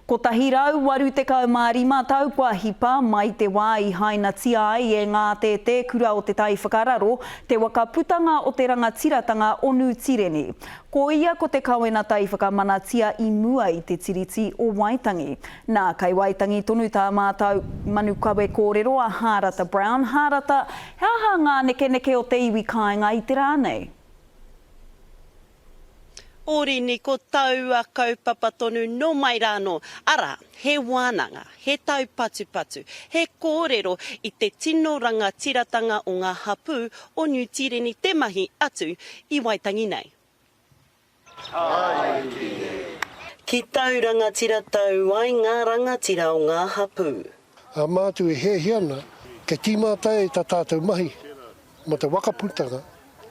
185 tau kua hipa mai te wā i hainatia ai e ngā tētēkura o te tai whakararo te waka putanga o te rangatiratanga o Nu Tireni. Ko ia ko te kawenata i whakamanatia i mua i te Tiriti o Waitangi. Nā, kei Waitangi tonu tā mātou manu kawe kōrero a Hārata Brown. Hārata, he aha ngā nekeneke o te iwi kāinga i te rā nei? Orini, ko taua kaupapa tonu nō mai rānō, arā, he wānanga, he taupatupatu, he kōrero i te tino rangatiratanga o ngā hapū o Niu Tīreni te mahi atu i Waitangi nei. Ki tau rangatira tau ai ngā rangatira o ngā hapū. A mātou e hiahia ana kia tīmata ai tā tātou mahi mō te waka putanga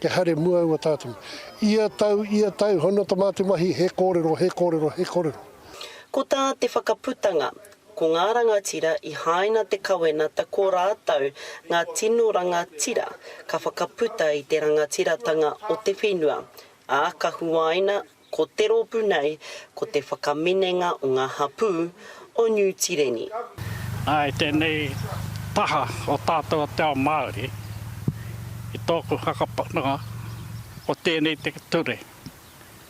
kia haere mua aua tātou. Ia tau, ia tau, hono ta mātou mahi he kōrero, he kōrero, he kōrero. Ko tā te whakaputanga, ko ngā rangatira i haina te kawenata ko rātou ngā tino rangatira ka whakaputa i te rangatiratanga o te whenua, ā, ka huaina Ko te rōpū nei, ko te whakaminenga o ngā hapū o Niu Tireni. Ā, i tēnei taha o tātou o te ao Māori, i tōku whakapaunga, ko tēnei te ture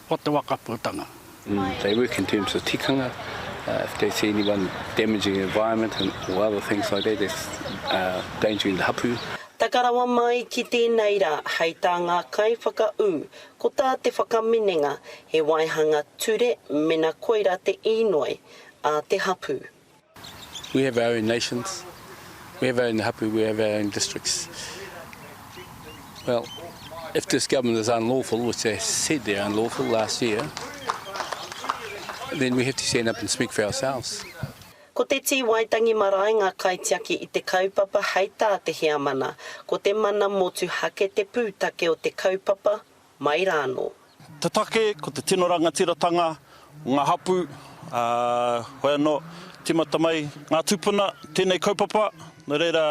o te waka putanga. They work in terms of tikanga, if they see anyone damaging the environment or other things like that that's endangering the hapu. Taka rawa mai ki tēnei rā, hei tā ngā kaiwhakaū, Ko tā te whakaminenga he waihanga ture mena koira te īnoi a te hapū. We have our own nations, we have our own hapu, we have our own districts. Well, if this government is unlawful, which they said they're unlawful last year, then we have to stand up and speak for ourselves. Ko te Tī Waitangi Marae ngā kaitiaki i te kaupapa hei tā te heamana, ko te mana motuhake te pūtake o te kaupapa mai rānō. Te take, ko te tino rangatiratanga o ngā hapū, ā, hoi anō, tīmata mai ngā tūpuna tēnei kaupapa, nō reira,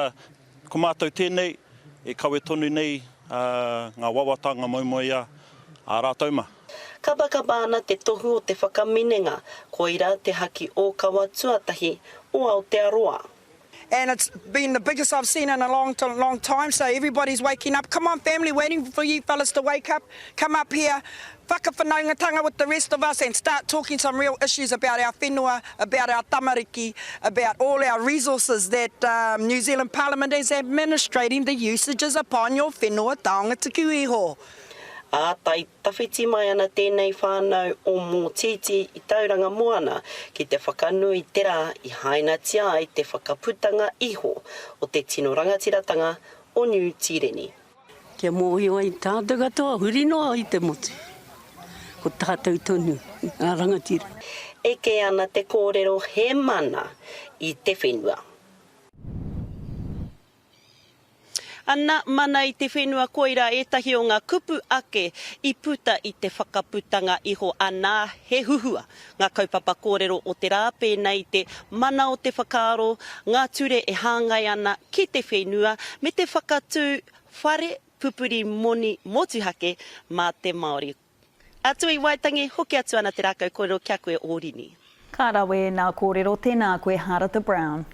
ko mātou tēnei e kawe tonu nei ngā wawata, ngā moemoeā ā rātou mā. Kabakaba ana te tohu o te whakaminenga, koirā te haki ōkawa tuatahi o Aotearoa. And it's been the biggest I've seen in a long long time so everybody's waking up come on family waiting for you fellas to wake up come up here whakawhanaungatanga with the rest of us and start talking some real issues about our whenua about our tamariki about all our resources that um, New Zealand Parliament is administrating the usages upon your whenua taonga tuku iho. Ā, tae tawhiti mai ana tēnei whānau o Mōtītī i Tauranga Moana ki te whakanui te rā i hainatia ai te whakaputanga iho o te tino rangatiratanga o Niu Tīreni. Kia mōhio ai tātou katoa huri noa i te motu, ko tātou tonu ngā rangatira. Eke ana te kōrero he mana i te whenua. Ana, mana i te whenua koirā ētahi o ngā kupu ake i puta i te whakaputanga iho anā he huhua ngā kaupapa kōrero o te rā pēnei i te mana o te whakaaro, ngā ture e hāngai ana ki te whenua me te whakatū whare pupuri moni motuhake mā te Māori. Atu i Waitangi, hoki atu ana te rākau kōrero ki a koe Ōrini. Ka rawe ēnā kōrero, tēnā koe Harata Brown.